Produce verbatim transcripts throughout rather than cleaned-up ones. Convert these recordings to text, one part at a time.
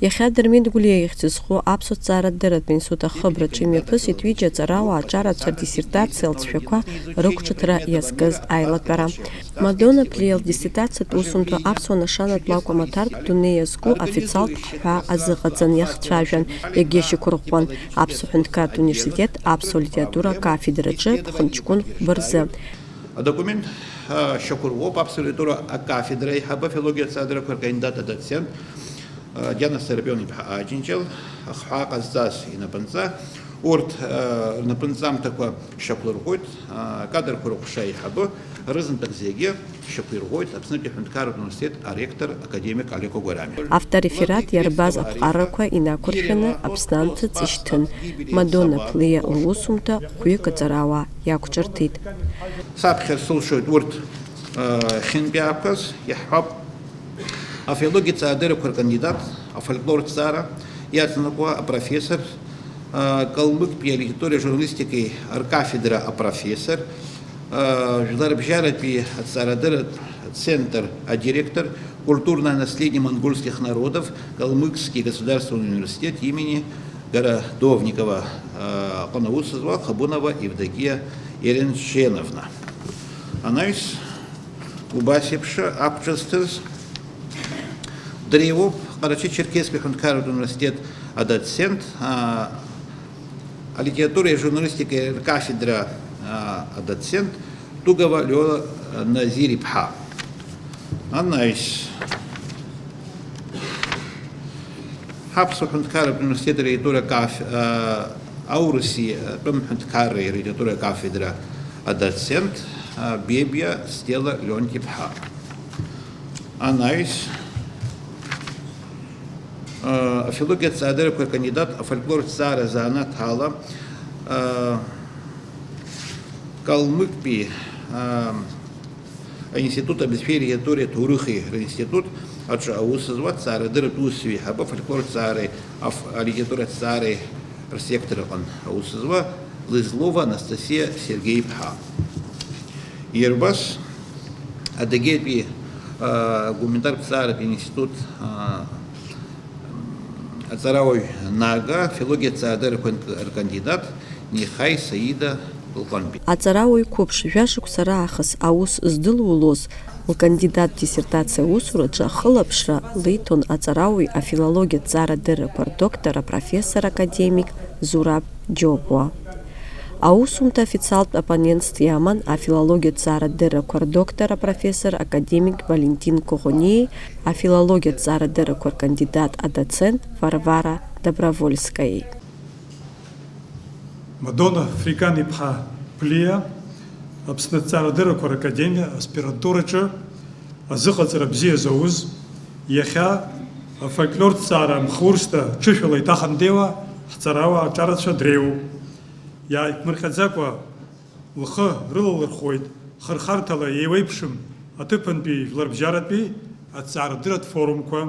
Иахьа Дырмит Гәлиа ихьӡ зху аԥсуа ҭҵаарадырратә институт ахыбраҿы имҩаԥысит ҩыџьа аҵарауаа аҿарацәа рдиссертациа алҵшәақәа рықәҿыҭра иазкыз аилатәара. Мадона Плиа лдиссертациатә усумҭа аԥсуа нашанатә лакәу амаҭәартә дунеи иазку официалтә хҳәаа азыҟаҵан иахцәажәан, иагьышьақәырӷәӷәан Аԥсуа ҳәынҭқарратә университет аԥсуа литература акафедраҿы ԥхынҷкәын хәба рзы. Адокумент, а, шьақәырӷәӷәоуп аԥсуа литература акафедра аиҳабы, афилологиатә ҭҵаарадыррақәа ркандидат, адоцент, а, Диана Сарапион-иԥҳа Аџьынџьал, ахҳәаа ҟазҵаз инапынҵа. Урҭ, а, рнапынҵамҭақәа шьақәлырӷәӷәоит, а, акадрқәа рыҟәша аиҳабы, рызынтәык зегьы шьақәирӷәӷәоит Аԥснытәи аҳәынҭқарратә университет аректор академик Алико Гәарамиа. Автореферат иарбаз аԥҟарақәа инақәыршәаны Аԥсны амца ҵышьҭын, Мадона Плиа лусумҭа хәҩык аҵарауаа иақәҿырҭит. Саԥхьар сылшоит урҭ, э, хьынтәи аақәаз, иаҳҳәап, афилологиатә ҭҵаарадыррақәа ркандидат, афольклортә ҭҵаара иаҵанакуа апрофессор, э, калмыктәи алитературеи ажурналистикеи ркафедра апрофессор, э, жәларбжьаратәи аҭҵаарадырратә центр адиректор, культурное наследие монгольских народов, Калмыкский государственный университет имени Городовникова, э, аҟны аус зуа Хабунова Евдокиа Еренченовна. Анаҩс, убас еиԥш ақәҿызҭыз дреиуоуп Ҟарачы-Черкесски аҳәынҭқарратә университет адоцент, а, алитературеи ажурналистикеи ркафедра, а, адоцент Тугова Лиола Назир-иԥҳа. Анаҩс, Ҳаԥсуа ҳәынҭқарратә университет алитература каф-, а, аурыси атәым ҳәынҭқарреи алитература акафедра адоцент, а, Бебиа Стелла Леонти-иԥҳа. Анаҩс, а, афилологиатә ҭҵаарадыррақәа ркандидат, афольклортә ҭҵаара азанааҭ ала, а, Калмыктәи, а, аинститут абызшәеи алитературеи аҭоурыхи ринститут аҿы аус зуа, ҭҵаарадырратә усзуҩ еиҳабы, афольклортә ҭҵаареи аф-, алитературатә ҭҵаареи рсектор аҟны аус зуа Лызлова Анастасиа Сергеи-иԥҳа. Иара убас Адыгеитәи, а, гуманитартә ҭҵааратә институт, а, аҵарауаҩ Нага, афилологиатә ҭҵаарадыррақәа ркандидат Нихаи Саида лҟынтәи. Аҵарауаҩ қәыԥш жәа-шықәса раахыс аус здылулоз, лкандидаттә диссертациа аусураҿы ахылаԥшра лиҭон аҵарауаҩ, афилологиатә ҭҵаарадыррақәа рдоктор, апрофессор академик Зураб Џьопуа. Аусумҭа официалтә оппонентс иаман афилологиатә ҭҵаарадыррақәа рдоктор, апрофессор академик Валентин Коӷониеи, афилологиатә ҭҵаарадыррақәа ркандидат адоцент Варвара Добровольскаеи. Мадона Фрикан-иԥҳа Плиа, Аԥсны аҭҵаарадыррақәа ракадемиа аспирантураҿы азыҟаҵара бзиа зауз, иахьа афольклортә ҭҵаара амхурсҭа ҽышәала иҭахандеиуа ҳҵарауаа аҿарацәа дреиуоуп. Иааиԥмырҟьаӡакәа лхы рылалырхәуеит хырхарҭала еиуеиԥшым аҭыԥантәи жәларбжьаратәи аҭҵаарадырратә форумқәа,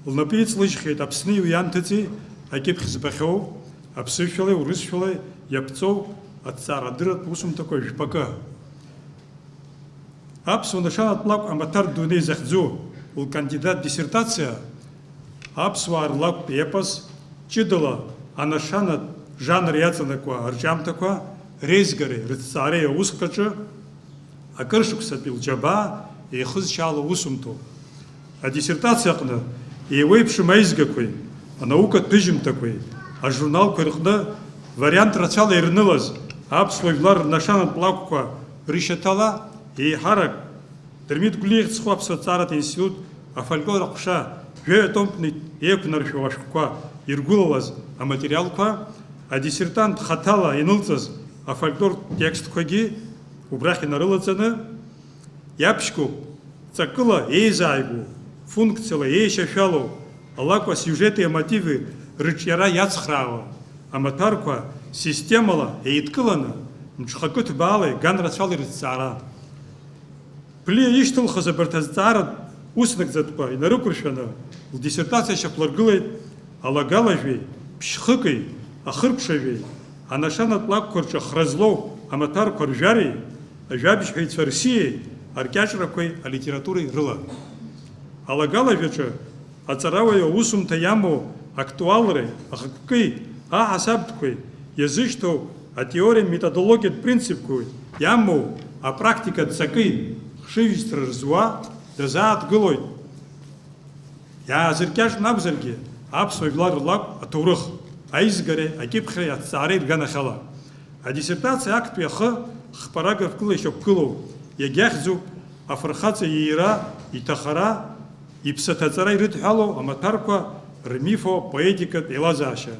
лнапы иҵлыжьхьеит Аԥсни уи анҭыҵи акьыԥхь збахьоу, аԥсышәалеи урысшәалеи иаԥҵоу аҭҵаарадырратә усумҭақәа жәпакы. Аԥсуа нашанатә лакә амаҭәар дунеи захьӡу лкандидат диссертациа аԥсуаа рлакәтә епос ҷыдала анашанатә жанр иаҵанакуа арҿиамҭақәа реизгареи рыҭҵаареи аусхкаҿы акыр шықәсатәи лџьабаа еихызшьаало усумҭоуп. Адиссертациа аҟны еиуеиԥшым аизгақәеи анаукатә ҭыжьымҭақәеи ажурналқәеи рҟны вариант рацәала ирнылаз аԥсуа жәлар рнашанатә лакәқәа рышьаҭала еиҳарак Дырмит Гәлиа ихьӡ зху аԥсуа ҭҵааратә институт афольклор аҟәша жәаҩа томтәны еиқәнаршәауа ашәҟәқәа иргәылалаз аматериалқәа, адиссертант хаҭала инылҵыз афольклортә текстқәагьы убрахь инарылаҵаны, иаԥшьгоуп ҵакыла еизааигәоу, функциала еишьашәалоу, алакә асиужети амотиви рыҿиара иацхраауа, амаҭәарқәа системала еидкыланы, мҽхакы ҭбаалеи ганрацәалеи рыҭҵаара. Плиа ишьҭылхыз абарҭ азҵааратә уснагӡатәқәа инарықәыршәаны, лдиссертациа шьақәлыргылеит алагалажәеи, ԥшьхыки, ахыркәшажәеи, анашанатә лакәқәа рҿы ахра злоу амаҭәарқәа ржәареи, ажәабжьҳәаҩцәа рсиеи, аркьаҿрақәеи алитературеи рыла. Алагалажәаҿы Аҵарауаҩ аусумҭа иамоу актуалреи, ахықәкы, аҳасабтәқәеи иазышьҭоу атеориа-методологиатә принципқәеи иамоу апрактикатә ҵакы хшыҩзцра рзуа дазааҭгылоит. Иаазыркьаҿны акәзаргьы, аԥсуа жәлар рлакә аҭоурых, аизгареи акьыԥхьреи аҭҵаареи рганахьала. Адиссертациа актәи ахы хпараграфкыла ишьақәгылоу иагьахьӡуп афырхаҵа иира, иҭахара, иԥсаҭаҵара ирыдҳәалоу амаҭәарқәа рмифо-поетикатә еилазаашьа.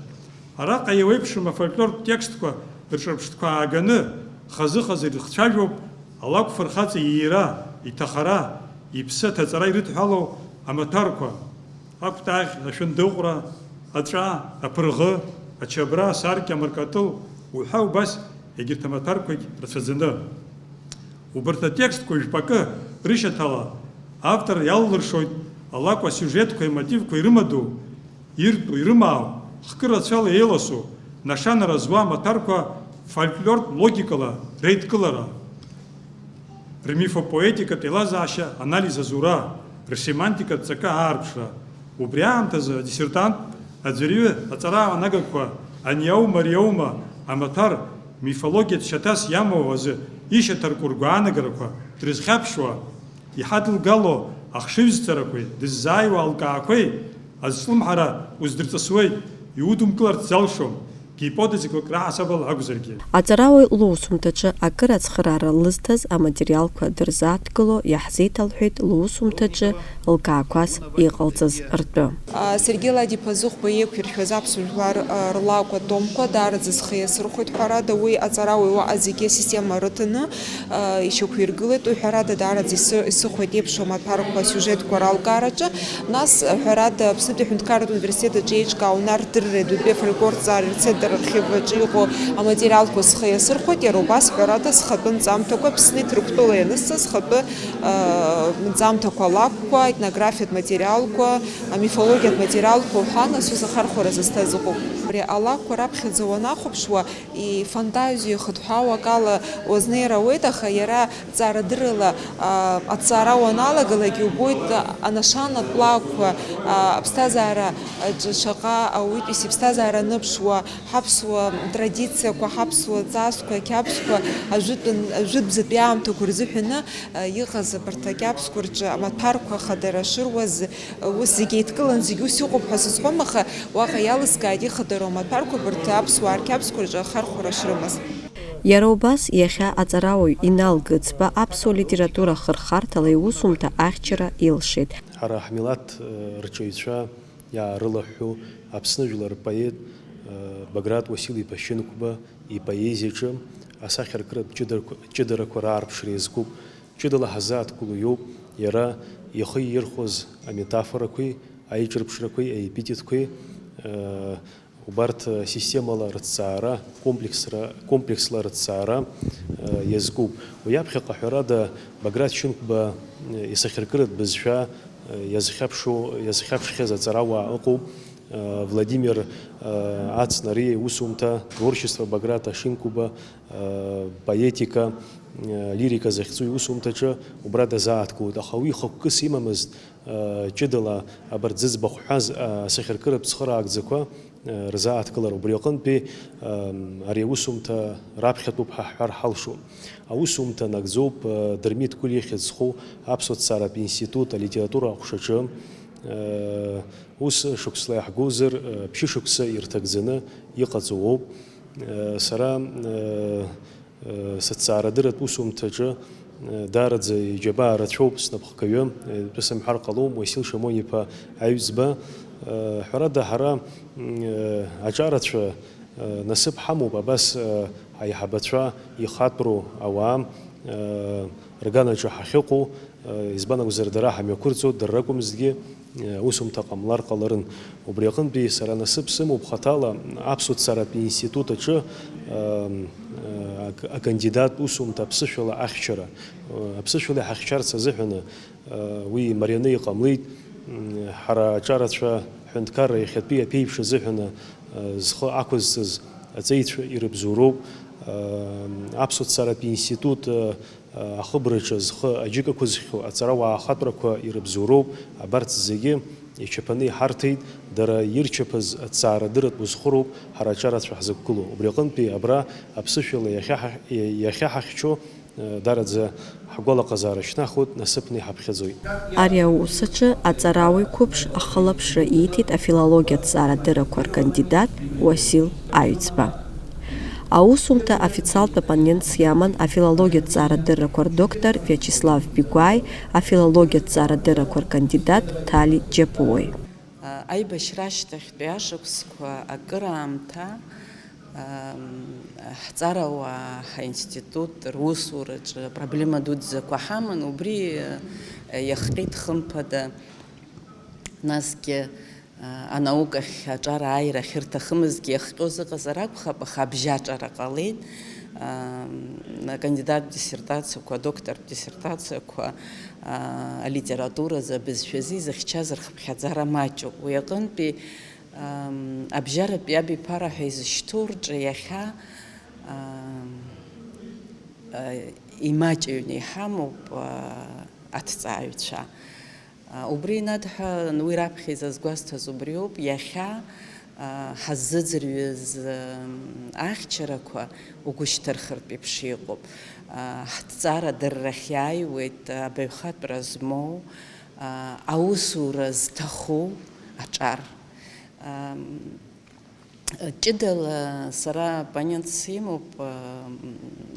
Араҟа еиуеиԥшым афольклортә текстқәа рҿырԥштәқәа ааганы, хазы-хазы ирыхцәажәоуп алакә фырхаҵа иира, иҭахара, иԥсы аҭаҵара ирыдҳәалоу амаҭәарқәа, акәтаӷь, ашәындыҟәра, аҵәа, аԥырӷы, ачабра, асаркьа, амыркатыл уҳәа убас егьырҭ амаҭәарқәагь рацәаӡаны. Убарҭ атекстқәа жәпакы рышьаҭала автор иаллыршоит алакә асиужетқәеи амотивқәеи рымадоу, иртәу, ирымаау, хкы рацәала еиласу, нашанара зуа амаҭәарқәа фольклортә логикала реидкылара, рмифопоетикатә еилазаашьа анализ азура, рсемантикатә ҵакы аарԥшра. Убри аамҭазы адиссертант аӡәырҩы аҵарауаанагақәа аниаума-ариаума амаҭәар мифологиатә шьаҭас иамоу азы ишьаҭарку ргәаанагарақәа дрызхьаԥшуа, иҳадылгало ахшыҩзцарақәеи дыззааиуа алкаақәеи азҿлымҳара уздырҵысуеит, иудумкыларц залшом, гипотезақәак раҳасабала акәзаргьы. Аҵарауаҩ лусумҭаҿы акыр ацхыраара лызҭаз аматериалқәа дырзааҭгыло иаҳзеиҭалҳәеит лусумҭаҿы лкаақәас иҟалҵаз ртәы. Сергеи Ладиԥа Зыхәба иеиқәиршәаз аԥсуа жәлар рлакәа томқәа даараӡа зхы иасырхәоит, ҳәарада, уи аҵарауаҩ уаҟа зегьы асистема рыҭаны ишьақәиргылеит. Уи, ҳәарада, даараӡа исыхәеит еиԥшу амаҭәарқәа асиужетқәа ралкаараҿы. Нас, ҳәарада, Аԥснытәи аҳәынҭқарратә университет аҿы еиҿкаау Нарҭ дырра ҩбатәи афольклорҭҵаареи рцентр архив аҿы иҟоу аматериалқәа схы иасырхәеит, иара убас, ҳәарада, схатәы нҵамҭақәа Аԥсны Ҭырқәтәыла ианысҵаз схатәы, э, нҵамҭақәа, алакәқәа, аетнографиатә материалқәа, амифологиатә материалқәа уҳәа, нас ус ахархәара зысҭаз ыҟоуп. Абри алакәқәа раԥхьаӡа уанахәаԥшуа, ифантазиа ихыҭҳәаау акала уазнеир ауеит, аха иара ҵаарадыррала, аа, аҭҵаара уаналагалак иубоит, анашанатә лакәқәа, аа, аԥсҭазаара аҿы шаҟа ауаҩытәыҩса иԥсҭазаара аныԥшуа, ҳаԥсуа традициақәа, ҳаԥсуа ҵасқәа, ақьабзқәа ажәытәан-, ажәытәӡатәи аамҭақәа рзыҳәаны, аа, иҟаз абарҭ ақьабзқәа рҿы амаҭәарқәа хадара шыруаз, ус зегь еидкылан, зегь ус иҟоуп ҳәа сызҳәом, аха уаҟа иалыскааит ихадароу амаҭәарқәа, абарҭ аԥсуаа рқьабзқәа рҿы ахархәара шрымаз. Иара убас, иахьа аҵарауаҩ Инал Гыцба аԥсуа литература ахырхарҭала иусумҭа ахьчара илшеит. Ҳара ҳмилаҭ, э, рҿиаҩцәа иаарылаҳәҳәо Аԥсны жәлар рпоет, э, Баграт Уасил-иԥа Шьынқәба ипоезиаҿы асахьаркыратә ҷыдарқәа, ҷыдарақәа раарԥшра иазкуп. Ҷыдала ҳазааҭгыло иоуп иара ихы иирхәаз аметафорақәеи, аиҿырԥшрақәеи, аепитетқәеи, э, убарҭ, э, системала рыҭҵаара, комплексра-, комплексла рыҭҵаара, э, иазкуп. Уи аԥхьаҟа, ҳәарада, Баграт Шьынқәба, э, исахьаркыратә бызшәа, э, иазхьаԥшу-, иазхьаԥшхьаз аҵарауаа ыҟоуп. Э, Владимир, э, Ацнари иусумҭа, Творчество Баграта Шьынқәба, э, поетика, э, лирика захьӡу иусумҭаҿы убра дазааҭгылоит. Аха уи хықәкыс имамызт, э, ҷыдала абарҭ зыӡбахә ҳәаз, э, асахьаркыратә цхыраагӡақәа, э, рзааҭгылара. Убри аҟынтәи, э, ари аусумҭа раԥхьатәуп ҳәа ҳҳәар ҳалшоит. Аусумҭа нагӡоуп, э, Дырмит Гәлиа ихьӡ зху аԥсуа ҭҵааратә институт алитература аҟәшаҿы, э, ус шықәсла иаҳгозар, э, ԥшьышықәса ирҭагӡаны иҟаҵоуп. Э, сара, э, э, сыҭҵаарадырратә усумҭаҿы, э, даараӡа иџьабаа рацәоуп снапхгаҩы, э, тәы сымҳәар ҟалом, Уасил Шамониԥа Аҩӡба. Э, ҳәарада, ҳара, м, э, аҿарацәа, э, насыԥ ҳамоуп абас, э, аиҳабацәа ихатәроу ауаа, э, рганаҿы ҳахьыҟоу, э, избан акәзар, дара ҳамҩақәырҵо, дара ракәымзҭгьы, э, усумҭа ҟамлар ҟаларын. Убри аҟынтәи сара насыԥ сымоуп хаҭала аԥсуа ҭҵааратә институт аҿы, э, э, ак-, акандидат усумҭа аԥсышәала ахьчара. Э, аԥсышәала иҳахьчарц азыҳәаны, э, уи марианы иҟамлеит. М, ҳара аҿарацәа ҳҳәынҭқарра иахьатәи аԥеиԥш азыҳәаны, э, зхы ақәызҵаз аҵеицәа ирыбзоуроуп. Э, аԥсуа ҭҵааратә институт, э, ахыбраҿы зхы аџьыка ықәызххьоу аҵарауаа ахатәрақәа ирыбзоуроуп, абарҭ зегьы, Ичаԥаны иҳарҭеит, дара ирчаԥаз аҭҵаарадырратә узхәыроуп ҳара аҿарацәа ҳзықәгылоу. Убри аҟынтәи абра аԥсышәала иахьа ҳа-, иахьа ҳахьчо, э, дараӡа ҳгәалаҟазаара шьҭнахуеит, насыԥны иҳаԥхьаӡоит. Ари аус аҿы аҵарауаҩ қәыԥш ахылаԥшра ииҭеит афилологиатә ҵаарадыррақәа ркандидат Уасил Аҩӡба. Аусумҭа официалтә аппонентс иаман афилологиатә ҵаарадыррақәа рдоктор Виачеслав Бигәааи афилологиатә ҵаарадыррақәа ркандидат Ҭали Џьапуеи. Аибашьра ашьҭахьтәи ашықәсқәа акыраамҭа, ам, ҳҵарауаа ҳаинститут русураҿы проблема дуӡӡақәа ҳаман, убри, а, иахҟьеит хымԥада, насгьы, а, анаукахь аҿар ааира ахьырҭахымызгьы иахҟьоз ыҟазар акәхап, аха абжьаҿара ҟалеит. Ам, акандидаттә диссертациақәа, адоктортә диссертациақәа, а, алитературазы, абызшәазы изыхьчаз рхыԥхьаӡара маҷуп. Уи аҟынтәи, ам, абжьаратәи абиԥара ҳәа изышьҭоу рҿы иахьа, ам, а, имаҷыҩны иҳамоуп, а, аҭҵааҩцәа. А, убри инадҳәалан, уи раԥхьа изазгәасҭаз убриоуп, иахьа, а, ҳаззыӡырҩыз, м, ахьчарақәа угәышьҭырхыртә еиԥш иҟоуп. А, ҳҭҵаарадыррахь иааиуеит абаҩхатәра змоу, а, аусура зҭаху аҿар. Ам, Ҷыдала сара оппонент сымоуп,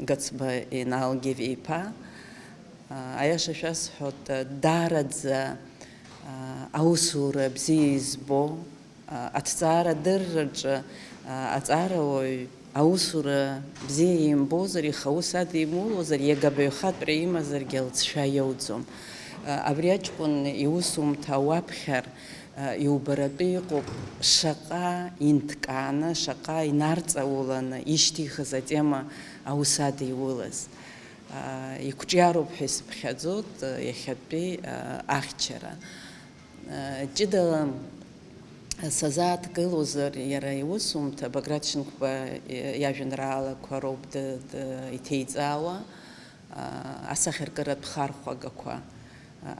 Гацба Инал Гевиа-иԥа. Аиаша шәасҳәоит, даараӡа аусура бзиа избо, аҭҵаарадырраҿы аҵарауаҩ аусура бзиа имбозар, ихы аус адимулозар, иага абаҩхатәра имазаргьы алҵшәа иоуӡом. Абри аҷкәын иусумҭа уаԥхьар, иубаратәы иҟоуп, шаҟа инҭкааны, шаҟа инарҵауланы ишьҭихыз атема аус адиулаз. Иқәҿиароуп ҳәа исыԥхьаӡоит иахьатәи ахьчара. Ҷыдала сазааҭгылозар, иара иусумҭа Баграт Шьынқәба иажәеинраалақәа роуп д-, д-, иҭеиҵаауа. Асахьаркыратә хархәагақәа,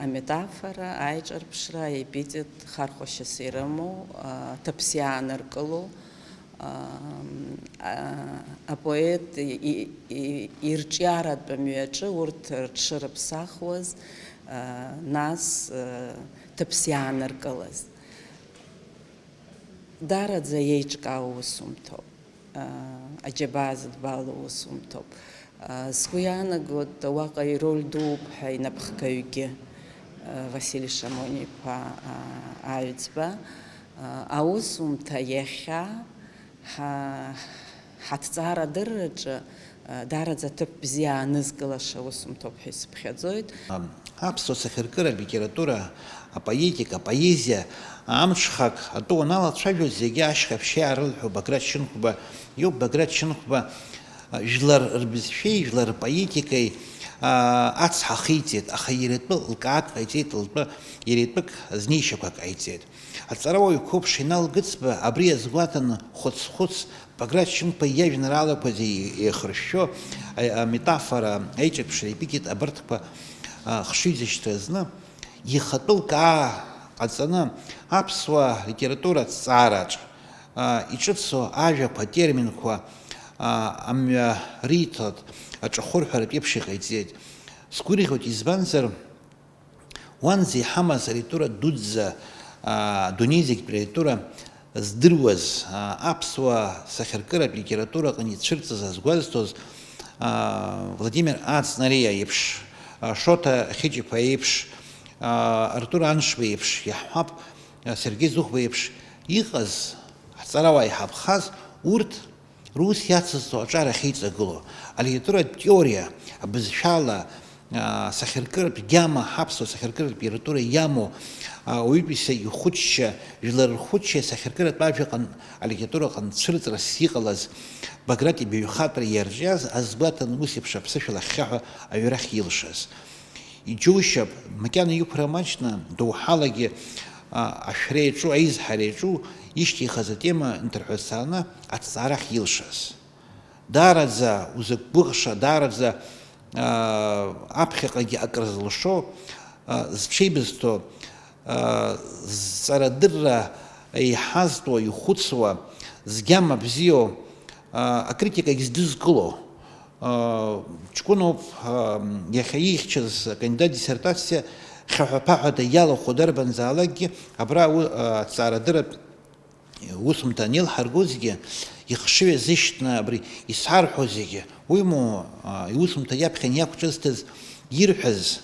аметафора, аиҿырԥшра, аепитет хархәашьас ирымоу, аҭыԥс иааныркыло, апоет и-, и-, ирҿиаратә мҩаҿы урҭ рҽырыԥсахуаз, нас, ҭыԥс иааныркылаз. Даараӡа еиҿкаау усумҭоуп. Аџьабаа зыдбало усумҭоуп. Сгәы иаанагоит, уаҟа ироль дууп ҳәа инапхгаҩгьы, Васили Шамониа-иԥа Аҩӡба. Аусумҭа иахьа ҳа-, ҳаҭҵаарадырраҿы даараӡа аҭыԥ бзиа аанызкылаша усумҭоуп ҳәа исыԥхьаӡоит. Аԥсуа сахьаркыратә литература, апоетика, апоезиа амҽхак атәы уаналацәажәоз, зегьы ашьха ԥшьа иаарылҳәо Баграт Шьынқәба иоуп. Баграт Шьынқәба, а, жәлар рбызшәеи жәлар рпоетикеи, а, ацҳа ахиҵеит, аха иара итәы лкаак ҟаиҵеит, лтәы иара итәык знеишьақәак ҟаиҵеит. Аҵарауаҩ қәыԥш Инал Гыцба абри азгәаҭаны, хәыц-хәыц, Баграт Шьынқәба иажәеинраалақәа зегьы еихыршәшәо, а-, аметафора, аиҿырԥшра, аепитет абарҭқәа, а, хшыҩзышьҭра зны, ихатәы лкаа ҟаҵаны, аԥсуа литература аҭҵаараҿ, а, иҿыцу ажәақәа, атерминқәа, а, амҩа риҭоит, аҿахәырҳәаратә еиԥш иҟаиҵеит. Сгәырӷьоит, избанзар, уанӡа иҳамаз алитература дуӡӡа, а, адунеи зегьтә литература здыруаз, а, аԥсуа сахьаркыратә литератураҟны ицәырҵыз азгәазҭоз, а, Владимир Аҵнариа иеиԥш, а, Шоҭа Хьыҷ-иԥа иеиԥш, а, Артур Аншба иеиԥш, иаҳҳәап, а, Сергеи Зыхәба иеиԥш иҟаз, ҳҵарауаа иҳаԥхаз, урҭ рус иацызҵо аҿар ахьеиҵагыло, алитературатә теориа, абызшәала, а, сахьаркыратә гьама, ҳаԥсуа сахьаркыратә литература иамоу, а, ауаҩытәыҩса ихәыҷшьа, жәлар рхәыҷшьа сахьаркыратә ажәаҟны, алитератураҟны цәырҵрас иҟалаз Баграт ибаҩхатәра иарҿиаз азгәаҭаны ус еиԥш аԥсышәала ахьхьаҳәа аҩрахь илшаз. Иџьоушьап, макьана иқәра маҷны, доуҳалагьы, а, ашәра иаҿу, аизҳара иаҿу, ишьҭихыз атема нҭырҳәацааны аҭҵаарахь илшаз. Даараӡа узықәгәыӷша, даараӡа, а, аԥхьаҟагьы акрызылшо, а, зҽеибызҭо, зҵарадырра еиҳазтәу, ихәыцуа, згьама бзиоу, акритикагь здызкыло, ҷкәыноуп, иахьа ихьчаз акандидат диссертациа хьаҳәа-ԥаҳәада иалахәу дарбанзаалакгьы абра аҭҵаарадырратә усумҭа анилҳарго зегьы, ихшыҩ азышьҭны абри исарҳәо зегьы, уимоу, а, иусумҭа иаԥхьан иақәҿызҭыз, ирҳәаз,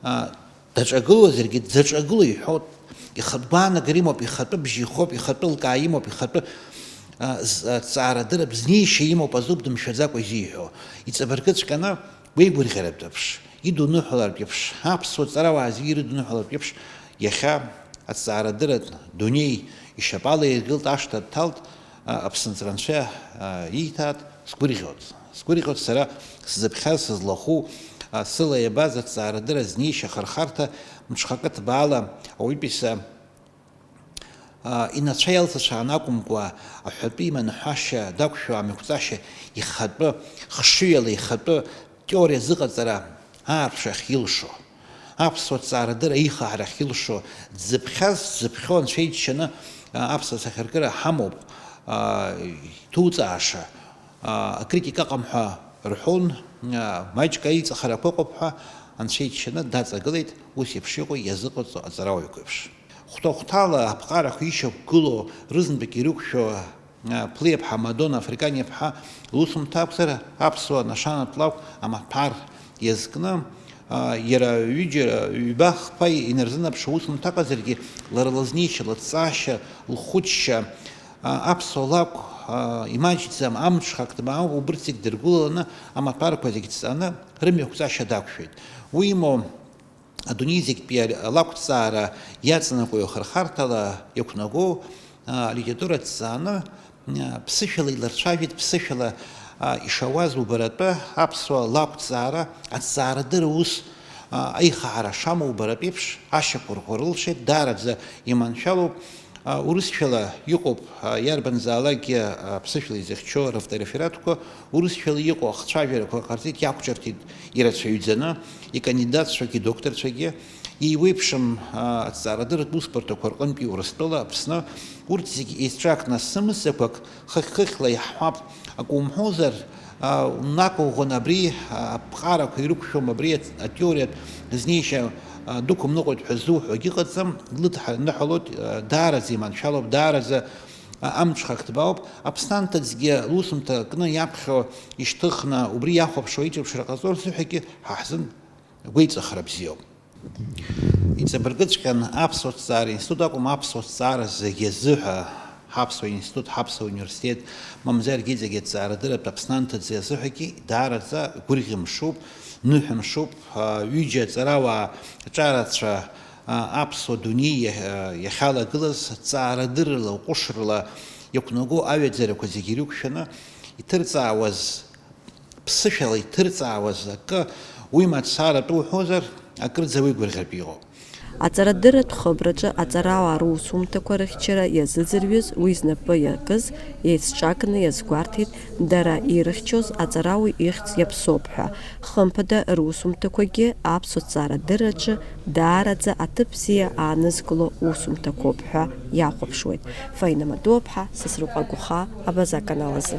а, даҿагылозаргьы, дзаҿагыло иҳәоит, ихатә гәаанагара имоуп, ихатәы бжьы ихоуп, ихатәы лкаа имоуп, ихатәы, а, з-, а, ҵаарадырратә знеишьа имоуп азоуп дымшәаӡакәа изиҳәо. Иҵабыргыҵәҟьаны гәеигәырӷьаратә еиԥш, идуныҳәалартә еиԥш, аԥсуа ҵарауаа зегьы ирыдуныҳәалартә еиԥш, иахьа аҭҵаарадырратә дунеи ишьапала иргылт, ашҭа дҭалт, а, Аԥсны аҵара анцәа, а, ииҭааит, сгәырӷьоит. Сгәырӷьоит сара сзыԥхьаз, сызлахәу, а, сыла иабаз аҭҵаарадырра знеишьа ахырхарҭа мҽхакы ҭбаала ауаҩытәыҩса инацәа иалҵыцәаан акәымкәа, аҳәатәы иманаҳәашьа дақәшәо амҩақәҵашьа ихатәы, хшыҩала ихатәы теориа азыҟаҵара аарԥшра ахьилшо, аԥсуа ҭҵаарадырра аихаҳара ахьилшо, дзыԥхьаз, дзыԥхьоу анцәа иџьшьаны, а, аԥсуа сахьаркыра ҳамоуп, а, иҭуҵааша, а, акритика ыҟам ҳәа рҳәон, а, маҷк аиҵахарақәа ыҟоуп ҳәа анцәа иџьшьаны даҵагылеит, ус еиԥш иҟоу иазыҟаҵо аҵарауаҩқәеиԥш. Хәҭа-хәҭала аԥҟарақәа ишьақәгылоу, рызынтәык ирықәшәо, а, Ԥлиаԥҳа Мадона Африканиаԥҳа лусумҭа акәзар, аԥсуа нашанатә лакә амаҭәар иазкны, а, иара ҩыџьа, ҩба-хԥа инарзынаԥшуа усумҭа ыҟазаргьы, лара лызнеишьа, лыҭҵаашьа, лхәыцшьа, а, аԥсуа лакә, а, имаҷӡам, амҽхак ҭбаауп, убырҭ зегь дыргәылаланы, амаҭәарқәа зегь ҵаны, рымҩақәҵашьа дақәшәеит. Уимоу, адунеи зегьтәи алакәҵаара иаҵанакуа ихырхарҭала иақәнагоу, а, алитература ҭҵааны, а, ԥсышәала илырцәажәеит, ԥсышәала, а, ишауаз убаратәы аԥсуа лакәҵаара, аҭҵаарадырра ус, а, аихаара шамоу убаратәеиԥш ашьақәырӷәӷәара ылшеит, даараӡа иманшәалоуп. А, урысшәала иҟоуп, а, иарбанзаалакгьы, а, ԥсышәала изыхьчо равторефератқәа, урысшәала иҟоу ахцәажәарақәа ҟарҵеит, иақәҿырҭит ирацәаҩӡаны, икандидатцәагьы, идокторцәагьы. Еиуеиԥшым, а, аҭҵаарадырратә усбарҭақәа рҟынтәи Урыстәыла, Аԥсны, урҭ зегьы еицҿакны, сымзақәак хыхь-хыхьла иаҳҳәап, акы умҳәозар, а, унақәыӷәӷәаны абри, а, аԥҟарақәа ирықәшәом, абри ат-, атеориатә знеишьа, а, дықәымныҟәоит ҳәа зуҳәогьы ыҟаӡам, длыдҳа-, ныҳәалоит, а, даараӡа иманшәалоуп, даараӡа, а, амҽхак ҭбаауп. Аԥсны анҭыҵгьы лусумҭа кны иаԥхьо ишьҭыхны, убри иахәаԥшуа аиҿырԥшра ҟазҵо рзыҳәагьы ҳа ҳзын гәеиҵыхра бзиоуп. Иҵабыргыҵәҟьан аԥсуа ҭҵаара институт акәым, аԥсуа ҭҵаара зегьы азыҳәа, ҳаԥсуа институт, ҳаԥсуа университет, мамзаргьы иҵегьы аҭҵаарадырратә Аԥсны анҭыҵ азыҳәагьы даараӡа гәырӷьамшуп, ныҳәамшуп, а, ҩыџьа аҵарауаа аҿарацәа, а, аԥсуа дунеи иа-, иахьалагылаз ҭҵаарадыррала, ҟәышрала иақәнаго аҩаӡарақәа зегьы ирықәшәаны иҭырҵаауаз, ԥсышәала иҭырҵаауаз акы, уи мацара атәы уҳәозар, акырӡа уи гәырӷьартә иҟоуп. Аҵарадырратә хыбраҿы аҵарауаа русумҭақәа рыхьчара иазыӡырҩыз, уи знапы иакыз, еицҿакны иазгәарҭеит, дара ирыхьчоз аҵарауаҩ ихьӡ иаԥсоуп ҳәа. Хымԥада, русумҭақәагьы аԥсуа ҭҵаарадырраҿы даараӡа аҭыԥ бзиа аанызкыло усумҭақәоуп ҳәа иахәаԥшуеит. Фаина Матуаԥҳа, Сасрыҟәа Гәыхаа, Абаза аканал азы.